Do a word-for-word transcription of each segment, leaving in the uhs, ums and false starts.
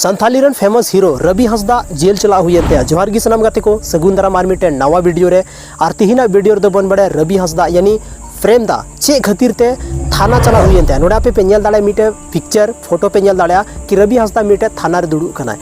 ᱥᱟᱱᱛᱷᱟᱞᱤ ᱨᱮᱱ famous hero ᱨᱚᱵᱤ ᱦᱟᱸᱥᱫᱟ ᱡᱮᱞ ᱪᱟᱞᱟᱜ ᱦᱩᱭᱮᱱ ᱛᱟᱭᱟ᱾ ᱡᱚᱦᱟᱨ ᱜᱮ ᱥᱟᱱᱟᱢ ᱜᱟᱛᱮ ᱠᱚ, ᱥᱟᱹᱜᱩᱱ ᱫᱟᱨᱟᱢ ᱟᱨ ᱢᱤᱫᱴᱮᱱ ᱱᱟᱣᱟ video ᱨᱮ᱾ ᱟᱨ ᱛᱤᱦᱤᱧᱟᱜ video ᱨᱮᱫᱚ ᱵᱚᱱ ᱵᱟᱲᱟᱭᱟ ᱨᱚᱵᱤ ᱦᱟᱸᱥᱫᱟ ᱭᱟᱱᱤ ᱯᱨᱮᱢ ᱫᱟ ᱪᱮᱫ ᱠᱷᱟᱹᱛᱤᱨ ᱛᱮ ᱛᱷᱟᱱᱟ ᱪᱟᱞᱟᱜ ᱦᱩᱭᱮᱱ ᱛᱟᱭᱟ᱾ ᱱᱚᱰᱮ ᱟᱯᱮ ᱯᱮ ᱧᱮᱞ ᱫᱟᱲᱮᱭᱟᱜᱼᱟ ᱢᱤᱫᱴᱮᱱ picture, photo ᱯᱮ ᱧᱮᱞ ᱫᱟᱲᱮᱭᱟᱜᱼᱟ ᱠᱤ ᱨᱚᱵᱤ ᱦᱟᱸᱥᱫᱟ ᱢᱤᱫᱴᱮᱱ ᱛᱷᱟᱱᱟ ᱨᱮ ᱫᱩᱲᱩᱵ ᱠᱟᱱᱟᱭ᱾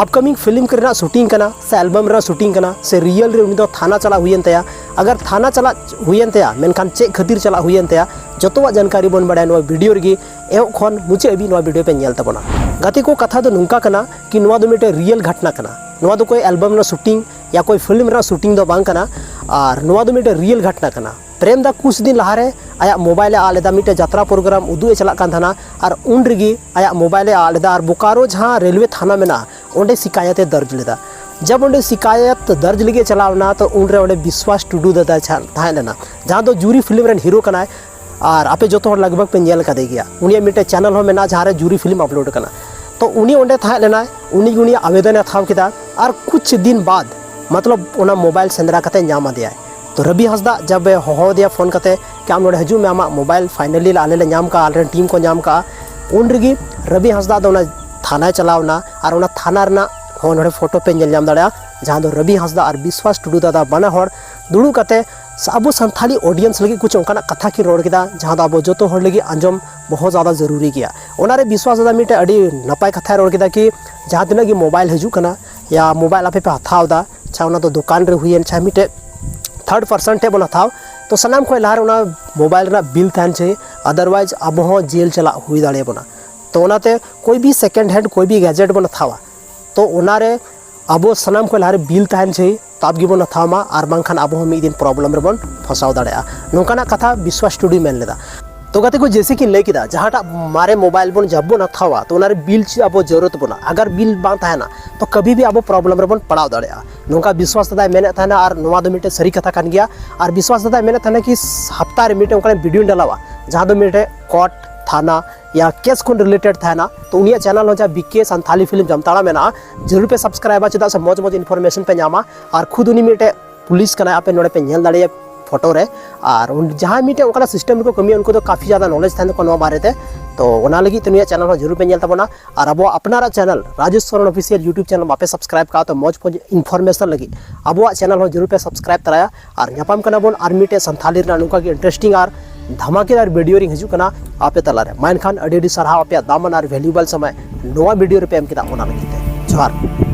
Upcoming film ᱠᱚᱨᱮᱱᱟᱜ shooting ᱠᱟᱱᱟ ᱥᱮ album ᱨᱮᱱᱟᱜ shooting ᱠᱟᱱᱟ ᱥᱮ real ᱨᱮ ᱩᱱᱤ ᱫᱚ ᱛᱷᱟᱱᱟ ᱪᱟᱞᱟᱜ ᱦᱩᱭᱮᱱ ᱛᱟᱭᱟ? ᱟᱜᱟᱨ ᱛᱷᱟᱱᱟ ᱪᱟᱞᱟᱜ ᱦᱩᱭᱮᱱ ᱛᱟᱭᱟ, ᱢᱮᱱᱠᱷᱟᱱ ᱪᱮᱫ ᱠᱷᱟᱹᱛᱤᱨ ᱪᱟᱞᱟᱜ ᱦᱩᱭᱮᱱ ᱛᱟᱭᱟ, ᱡᱚᱛᱚᱣᱟᱜ ᱡᱟᱱᱠᱟᱨᱤ ᱵᱚᱱ ᱵᱟᱲᱟᱭᱟ ᱱᱚᱣᱟ video ᱨᱮᱜᱮ᱾ ᱮᱦᱚᱵ ᱠᱷᱚᱱ ᱢᱩᱪᱟᱹᱫ ᱦᱟᱹᱵᱤᱡ ᱱᱚᱣᱟ video ᱯᱮ ᱧᱮᱞ ᱛᱟᱵᱚᱱᱟ᱾ ᱜᱟᱛᱮ ᱠᱚ, ᱠᱟᱛᱷᱟ ᱫᱚ ᱱᱚᱝᱠᱟ ᱠᱟᱱᱟ ᱠᱤ ᱱᱚᱣᱟ ᱫᱚ ᱢᱤᱫᱴᱮᱱ real ᱜᱷᱚᱴᱱᱟ ᱠᱟᱱᱟ᱾ ᱱᱚᱣᱟ ᱫᱚ ᱠᱳᱭ album ᱨᱮᱱᱟᱜ shooting ᱭᱟ ᱠᱳᱭ film ᱨᱮᱱᱟᱜ shooting ᱫᱚ ᱵᱟᱝ ᱠᱟᱱᱟ᱾ ᱟᱨ ᱱᱚᱣᱟ ᱫᱚ ᱢᱤᱫᱴᱮᱱ real ᱜᱷᱚᱴᱱᱟ ᱠᱟᱱᱟ᱾ ᱯᱨᱮᱢ ᱫᱟ ᱠᱩᱪ ᱫᱤᱱ ᱞᱟᱦᱟᱨᱮ ᱟᱭᱟᱜ mobile ᱮ ᱟᱫ ᱞᱮᱫᱟ, ᱢᱤᱫᱴᱮᱱ ᱡᱟᱛᱨᱟ program ᱩᱫᱩᱜ ᱮ ᱪᱟᱞᱟᱜ ᱠᱟᱱ ᱛᱟᱦᱮᱱᱟ᱾ ᱟᱨ ᱩᱱ ᱨᱮᱜᱮ ᱟᱭᱟᱜ mobile ᱮ ᱟᱫ ᱞᱮᱫᱟ ᱟᱨ ᱵᱳᱠᱟᱨᱳ ᱡᱟᱦᱟᱸ ᱨᱮᱞᱣᱮ ᱛᱷᱟᱱᱟ ᱢᱮᱱᱟᱜᱼᱟ, ᱚᱸᱰᱮ ᱥᱤᱠᱟᱭᱚᱛ ᱮ ᱫᱟᱨᱡᱽ ᱞᱮᱫᱟ᱾ ᱡᱟᱵ ᱚᱸᱰᱮ ᱥᱤᱠᱟᱭᱚᱛ ᱫᱟᱨᱡᱽ ᱞᱟᱹᱜᱤᱫ ᱮ ᱪᱟᱞᱟᱣ ᱮᱱᱟ, ᱛᱚ ᱩᱱᱨᱮ ᱚᱸᱰᱮ ᱵᱤᱥᱣᱟᱥ ᱴᱩᱰᱩ ᱫᱟᱫᱟ ᱪᱷᱟ- ᱛᱟᱦᱮᱸ ᱞᱮᱱᱟ, ᱡᱟᱦᱟᱸ ᱫᱚ ᱡᱩᱨᱤ film ᱨᱮᱱ hero ᱠᱟᱱᱟᱭ᱾ ᱟᱨ ᱟᱯᱮ ᱡᱚᱛᱚ ᱦᱚᱲ ᱞᱟᱜᱽ ᱵᱷᱟᱜᱽ ᱯᱮ ᱧᱮᱞ ᱠᱟᱫᱮ ᱜᱮᱭᱟ, ᱩᱱᱤᱭᱟᱜ ᱢᱤᱫᱴᱮᱱ channel ᱦᱚᱸ ᱢᱮᱱᱟᱜᱼᱟ ᱡᱟᱦᱟᱸ ᱨᱮ ᱡᱩᱨᱤ film upload ᱠᱟᱱᱟ᱾ ᱛᱚ ᱩᱱᱤ ᱚᱸᱰᱮ ᱛᱟᱦᱮᱸ ᱞᱮᱱᱟᱭ, ᱩᱱᱤ ᱩᱱᱤᱭᱟᱜ ᱟᱵᱮᱫᱚᱱ ᱮ ᱦᱟᱛᱟᱣ ᱠᱮᱫᱟ᱾ ᱟᱨ ᱠᱩᱪ ᱫᱤᱱ ᱵᱟᱫ, ᱢᱚᱛᱞᱚᱵ, ᱚᱱᱟ mobile ᱥᱮᱸᱫᱽᱨᱟ ᱠᱟᱛᱮ ᱧᱟᱢ ᱟᱫᱮᱭᱟᱭ᱾ ᱛᱚ ᱨᱚᱵᱤ ᱦᱟᱸᱥᱫᱟ ᱡᱟᱵ ᱮ ᱦᱚᱦᱚ ᱟᱫᱮᱭᱟ phone ᱠᱟᱛᱮ ᱠᱤ ᱟᱢ ᱱᱚᱰᱮ ᱦᱤᱡᱩᱜ ᱢᱮ, ᱟᱢᱟᱜ mobile finally ᱟᱞᱮ ᱞᱮ ᱧᱟᱢ ᱠᱟᱜᱼᱟ, ᱟᱞᱮ ᱨᱮᱱ team ᱠᱚ ᱧᱟᱢ ᱠᱟᱜᱼᱟ᱾ ᱩᱱ ᱨᱮᱜᱮ ᱨᱚᱵᱤ ᱦᱟᱸᱥᱫᱟ ᱫᱚ ᱚᱱᱟ ᱛᱷᱟᱱᱟᱭ ᱪᱟᱞᱟᱣ ᱮᱱᱟ᱾ ᱟᱨ ᱚᱱᱟ ᱛᱷᱟᱱᱟ ᱨᱮᱱᱟᱜ ᱦᱚᱸ ᱱᱚᱰᱮ photo ᱯᱮ ᱧᱮᱞ ᱧᱟᱢ ᱫᱟᱲᱮᱭᱟᱜᱼᱟ, ᱡᱟᱦᱟᱸ ᱫᱚ ᱨᱚᱵᱤ ᱦᱟᱸᱥᱫᱟ ᱟᱨ ᱵᱤᱥᱣᱟᱥ ᱴᱩᱰᱩ ᱫᱟᱫᱟ ᱵᱟᱱᱟ ᱦᱚᱲ ᱫᱩᱲᱩᱵ ᱠᱟᱛᱮ ᱥᱟ- ᱟᱵᱚ ᱥᱟᱱᱛᱷᱟᱞᱤ audience ᱞᱟᱹᱜᱤᱫ ᱠᱩᱪ ᱚᱱᱠᱟᱱᱟᱜ ᱠᱟᱛᱷᱟ ᱠᱤᱱ ᱨᱚᱲ ᱠᱮᱫᱟ, ᱡᱟᱦᱟᱸ ᱫᱚ ᱟᱵᱚ ᱡᱚᱛᱚ ᱦᱚᱲ ᱞᱟᱹᱜᱤᱫ ᱟᱸᱡᱚᱢ ᱵᱚᱦᱚᱛ ᱡᱟᱫᱟ ᱡᱟᱹᱨᱩᱨᱤ ᱜᱮᱭᱟ᱾ ᱚᱱᱟᱨᱮ ᱵᱤᱥᱣᱟᱥ ᱫᱟᱫᱟ ᱢᱤᱫᱴᱮᱡ ᱟᱹᱰᱤ ᱱᱟᱯᱟᱭ ᱠᱟᱛᱷᱟᱭ ᱨᱚᱲ ᱠᱮᱫᱟ ᱠᱤ ᱡᱟᱦᱟᱸ ᱛᱤᱱᱟᱹᱜ ᱜᱮ mobile ᱦᱤᱡᱩᱜ ᱠᱟᱱᱟ ᱭᱟ mobile ᱟᱯᱮ ᱯᱮ ᱦᱟᱛᱟᱣ ᱮᱫᱟ, ᱪᱷᱟ ᱚᱱᱟ ᱫᱚ ᱫᱚᱠᱟᱱ ᱨᱮ ᱦᱩᱭᱮᱱ, ᱪᱷᱟ ᱢᱤᱫᱴᱮᱡ third person ᱴᱷᱮᱡ ᱵᱚᱱ ᱦᱟᱛᱟᱣ, ᱛᱚ ᱥᱟᱱᱟᱢ ᱠᱷᱚᱱ ᱞᱟᱦᱟ ᱨᱮ ᱚᱱᱟ mobile ᱨᱮᱱᱟᱜ bill ᱛᱟᱦᱮᱱ ᱪᱟᱹᱦᱤ, otherwise ᱟᱵᱚ ᱦᱚᱸ ᱡᱮᱞ ᱪᱟᱞᱟᱜ ᱦᱩᱭ ᱫᱟᱲᱮᱭᱟᱵᱚᱱᱟ᱾ ᱛᱚ ᱚᱱᱟᱛᱮ ᱠᱳᱭ ᱵᱷᱤ second hand ᱠᱳᱭ ᱵᱷᱤ gadget ᱵᱚᱱ ᱦᱟᱛᱟᱣᱟ, ᱛᱚ ᱚᱱᱟᱨᱮ ᱟᱵᱚ ᱥᱟᱱᱟᱢ ᱠᱷᱚᱱ ᱞᱟᱦᱟᱨᱮ bill ᱛᱟᱦᱮᱱ ᱪᱟᱹᱦᱤ, ᱛᱟᱵ ᱜᱮᱵᱚᱱ ᱦᱟᱛᱟᱣ ᱢᱟ, ᱟᱨ ᱵᱟᱝᱠᱷᱟᱱ ᱟᱵᱚ ᱦᱚᱸ ᱢᱤᱫ ᱫᱤᱱ problem ᱨᱮᱵᱚᱱ ᱯᱷᱟᱸᱥᱟᱣ ᱫᱟᱲᱮᱭᱟᱜᱼᱟ᱾ ᱱᱚᱝᱠᱟᱱᱟᱜ ᱠᱟᱛᱷᱟ ᱵᱤᱥᱣᱟᱥ ᱴᱩᱰᱩᱭ ᱢᱮᱱ ᱞᱮᱫᱟ᱾ ᱛᱚ ᱜᱟᱛᱮ ᱠᱚ, ᱡᱮᱭᱥᱮ ᱠᱤ ᱞᱟᱹᱭ ᱠᱮᱫᱟ, ᱡᱟᱦᱟᱸᱴᱟᱜ ᱢᱟᱨᱮ mobile ᱵᱚᱱ ᱡᱟᱵ ᱵᱚᱱ ᱦᱟᱛᱟᱣᱟ, ᱛᱚ ᱚᱱᱟᱨᱮ bill ᱪᱮᱫ ᱟᱵᱚ ᱡᱟᱹᱨᱩᱲ ᱵᱚᱱᱟ, ᱟᱜᱟᱨ bill ᱵᱟᱝ ᱛᱟᱦᱮᱱᱟ, ᱛᱚ ᱠᱟᱵᱷᱤ ᱵᱷᱤ ᱟᱵᱚ problem ᱨᱮᱵᱚᱱ ᱯᱟᱲᱟᱣ ᱫᱟᱲᱮᱭᱟᱜᱼᱟ᱾ ᱱᱚᱝᱠᱟ ᱵᱤᱥᱣᱟᱥ ᱫᱟᱫᱟᱭ ᱢᱮᱱᱮᱫ ᱛᱟᱦᱮᱱᱟ, ᱟᱨ ᱱᱚᱣᱟ ᱫᱚ ᱢᱤᱫᱴᱮᱱ ᱥᱟᱹᱨᱤ ᱠᱟᱛᱷᱟ ᱠᱟᱱ ᱜᱮᱭᱟ᱾ ᱟᱨ ᱵᱤᱥᱣᱟᱥ ᱫᱟᱫᱟᱭ ᱢᱮᱱᱮᱫ ᱛᱟᱦᱮᱱᱟ ᱠᱤ ᱦᱟᱯᱛᱟ ᱨᱮ ᱢᱤᱫᱴᱮᱱ ᱚᱱᱠᱟᱱᱟᱜ video ᱰᱟᱞᱟᱣᱟ, ᱡᱟᱦᱟᱸ ᱫᱚ ᱢᱤᱫᱴᱮᱱ court, ᱛᱷᱟᱱᱟ ᱭᱟ case ᱠᱷᱚᱱ related ᱛᱟᱦᱮᱱᱟ᱾ ᱛᱚ ᱩᱱᱤᱭᱟᱜ channel ᱦᱚᱸ ᱡᱟᱦᱟᱸ ᱵᱤ ᱠᱮ ᱥᱟᱱᱛᱷᱟᱞᱤ film ᱡᱟᱢᱛᱟᱲᱟ ᱢᱮᱱᱟᱜᱼᱟ, ᱡᱟᱹᱨᱩᱲ ᱯᱮ subscribeᱟ, ᱪᱮᱫᱟᱜ ᱥᱮ ᱢᱚᱡᱽ ᱢᱚᱡᱽ information ᱯᱮ ᱧᱟᱢᱟ᱾ ᱟᱨ ᱠᱷᱩᱫ ᱩᱱᱤ ᱢᱤᱫᱴᱮᱡ ᱯᱩᱞᱤᱥ ᱠᱟᱱᱟᱭ, ᱟᱯᱮ ᱱᱚᱰᱮ ᱯᱮ ᱧᱮᱞ ᱫᱟᱲᱮᱭᱟᱜᱼᱟ ᱯᱷᱳᱴᱳ ᱨᱮ᱾ ᱟᱨ ᱩᱱ ᱡᱟᱦᱟᱸᱭ ᱢᱤᱫᱴᱮᱱ ᱚᱱᱠᱟᱱᱟᱜ ᱥᱤᱥᱴᱮᱢ ᱨᱮᱠᱚ ᱠᱟᱹᱢᱤᱭᱟ, ᱩᱱᱠᱩ ᱫᱚ ᱠᱟᱯᱷᱤ ᱡᱟᱫᱟ ᱱᱚᱞᱮᱡᱽ ᱛᱟᱦᱮᱱ ᱛᱟᱠᱚᱣᱟ ᱱᱚᱣᱟ ᱵᱟᱨᱮᱛᱮ᱾ ᱛᱚ ᱚᱱᱟ ᱞᱟᱹᱜᱤᱫ ᱛᱮ ᱱᱩᱭᱟᱜ ᱪᱮᱱᱮᱞ ᱦᱚᱸ ᱡᱟᱹᱨᱩᱲ ᱯᱮ ᱧᱮᱞ ᱛᱟᱵᱚᱱᱟ᱾ ᱟᱨ ᱟᱵᱚᱣᱟᱜ ᱟᱯᱱᱟᱨᱟᱜ channel Rajesh Soren official YouTube channel ᱵᱟᱯᱮ ᱥᱟᱵᱥᱠᱨᱟᱭᱤᱵ ᱠᱟᱜᱼᱟ, ᱛᱚ ᱢᱚᱡᱽ ᱢᱚᱡᱽ ᱤᱱᱯᱷᱚᱨᱢᱮᱥᱚᱱ ᱞᱟᱹᱜᱤᱫ ᱟᱵᱚᱣᱟᱜ ᱪᱮᱱᱮᱞ ᱦᱚᱸ ᱡᱟᱹᱨᱩᱲ ᱯᱮ ᱥᱟᱵᱥᱠᱨᱟᱭᱤᱵ ᱛᱟᱨᱟᱭᱟ᱾ ᱟᱨ ᱧᱟᱯᱟᱢ ᱠᱟᱱᱟ ᱵᱚᱱ ᱟᱨ ᱢᱤᱫᱴᱮᱡ ᱥᱟᱱᱛᱷᱟᱞᱤ ᱨᱮᱱᱟᱜ ᱱᱚᱝᱠᱟ ᱜᱮ ᱤᱱᱴᱟᱨᱮᱥᱴᱤᱝ ᱟᱨ ᱫᱷᱟᱢᱟᱠᱮᱫᱟᱨ ᱵᱷᱤᱰᱤᱭᱳ ᱨᱤᱧ ᱦᱤᱡᱩᱜ ᱠᱟᱱᱟ ᱟᱯᱮ ᱛᱟᱞᱟᱨᱮ᱾ ᱢᱟ ᱮᱱᱠᱷᱟᱱ ᱟᱹᱰᱤ ᱟᱹᱰᱤ ᱥᱟᱨᱦᱟᱣ ᱟᱯᱮᱭᱟᱜ ᱫᱟᱢᱟᱱ ᱟᱨ ᱵᱷᱮᱞᱩᱭᱮᱵᱚᱞ ᱥᱚᱢᱚᱭ ᱱᱚᱣᱟ ᱵᱷᱤᱰᱤᱭᱳ ᱨᱮᱯᱮ ᱮᱢ ᱠᱮᱫᱟ, ᱚᱱᱟ ᱞᱟᱹᱜᱤᱫ ᱛᱮ ᱡᱚᱦᱟᱨ᱾